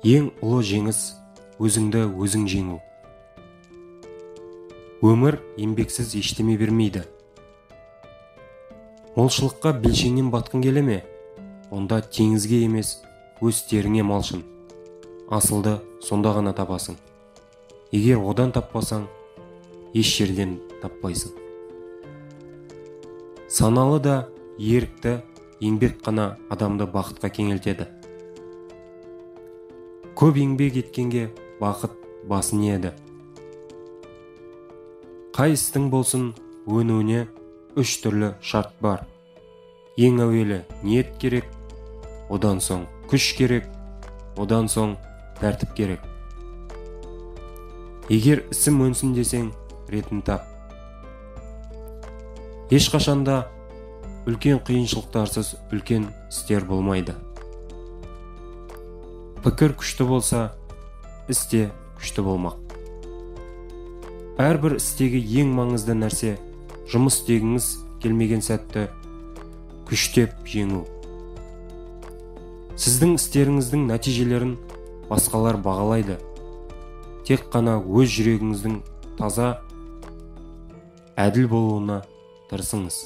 Ең ұлы жеңіс өзіңді өзің жеңу. Өмір еңбексіз ештеме бермейді. Молшылыққа белшеңнен батқың келе ме? Онда теңізге емес, өз теріңе малшын. Асылды сонда ғана табасың. Егер одан таппасаң, еш жерден таппайсың. Саналы да ерікті еңбек қана адамды бақытқа кеңелтеді. Көп еңбек еткенге бақыт басын иеді. Қай істің болсын өнуіне үш түрлі шарт бар. Ең әуелі ниет керек, одан соң күш керек, одан соң тәртіп керек. Егер ісім өнсін десең, ретін тап. Ешқашанда үлкен қиыншылықтарсыз үлкен істер болмайды. Пікір күшті болса, іс те күшті болмақ. Әрбір істегі ең маңызды нәрсе жұмыс істегіңіз келмеген сәтті күштеп жеңу. Сіздің істеріңіздің нәтижелерін басқалар бағалайды. Тек қана өз жүрегіңіздің таза, әділ болуына тырысыңыз.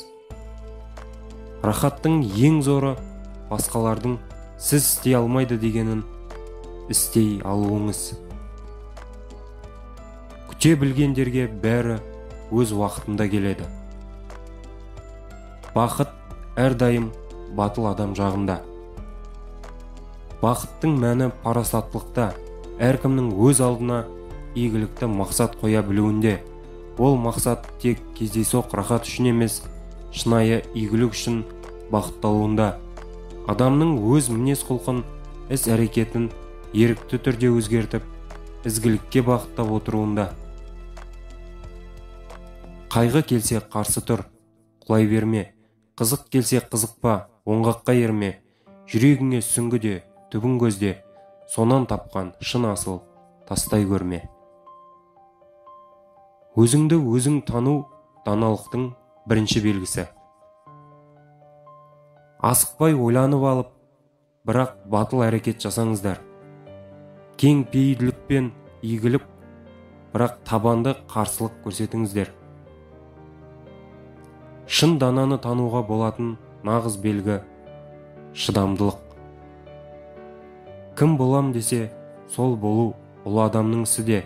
Рахаттың ең зоры басқалардың сіз істей алмайды дегенін істей алуыңыз. Күте білгендерге бәрі өз уақытында келеді. Бақыт әрдайым батыл адам жағында. Бақыттың мәні парасаттылықта, әркімнің өз алдына игілікті мақсат қоя білуінде. Ол мақсат тек кездейсоқ рахат үшін емес, шынайы игілік үшін бағытталуында. Адамның өз мінез-құлқын, іс-әрекетін ерікті түрде өзгертіп, ізгілікке бағыттап отыруында. Қайғы келсе қарсы тұр, құлай берме. Қызық келсе қызықпа, оңғаққа ерме. Жүрегіңе сүңгі де, түбін көзде, сонан тапқан шын асыл тастай көрме. Өзіңді өзің тану даналықтың бірінші белгісі. Асықпай ойланып алып, бірақ батыл әрекет жасаңыздар. Кең пейілділікпен игілік, бірақ табанды қарсылық көрсетіңіздер. Шын дананы тануға болатын нағыз белгі шыдамдылық. Кім болам десе, сол болу ұлы адамның ісі де,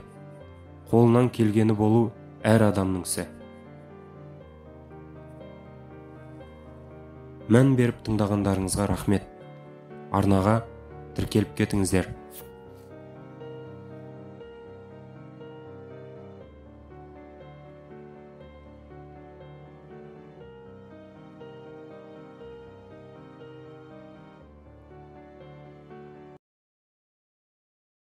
қолынан келгені болу әр адамның ісі. Мән беріп тыңдағандарыңызға рахмет. Арнаға тіркеліп кетіңіздер.